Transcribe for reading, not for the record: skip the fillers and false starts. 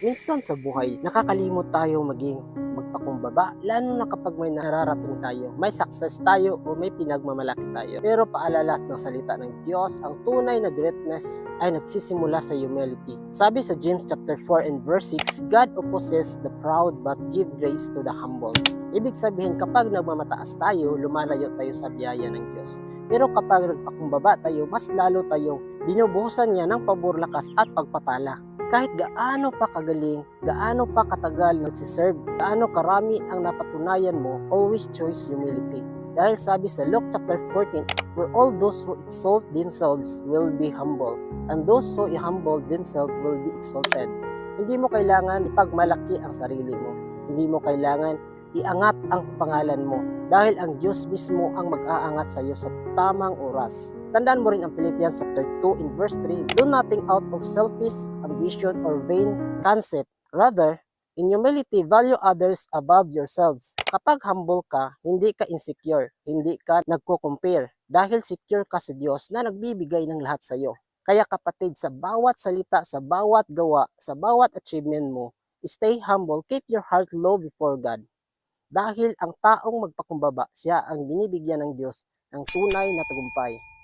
Minsan sa buhay, nakakalimot tayo maging magpakumbaba, lalo na kapag may nararating tayo, may success tayo o may pinagmamalaki tayo. Pero paalala ng salita ng Diyos, ang tunay na greatness ay nagsisimula sa humility. Sabi sa James chapter 4 and verse 6, God opposes the proud but give grace to the humble. Ibig sabihin, kapag nagmamataas tayo, lumalayo tayo sa biyaya ng Diyos. Pero kapag nagpakumbaba tayo, mas lalo tayong binubuhusan niya ng pabor, lakas at pagpapala. Kahit gaano pa kagaling, gaano pa katagal nagsiserve, gaano karami ang napatunayan mo, always choose humility. Dahil sabi sa Luke chapter 14, where all those who exalt themselves will be humble, and those who humble themselves will be exalted. Hindi mo kailangan ipagmalaki ang sarili mo. Hindi mo kailangan iangat ang pangalan mo, dahil ang Diyos mismo ang mag-aangat sa iyo sa tamang oras. Tandaan mo rin ang Philippians chapter 2 in verse 3, do nothing out of selfish ambition or vain concept. Rather, in humility, value others above yourselves. Kapag humble ka, hindi ka insecure, hindi ka nagko-compare, dahil secure ka sa Diyos na nagbibigay ng lahat sa iyo. Kaya kapatid, sa bawat salita, sa bawat gawa, sa bawat achievement mo, stay humble, keep your heart low before God. Dahil ang taong magpakumbaba, siya ang binibigyan ng Diyos ng tunay na tagumpay.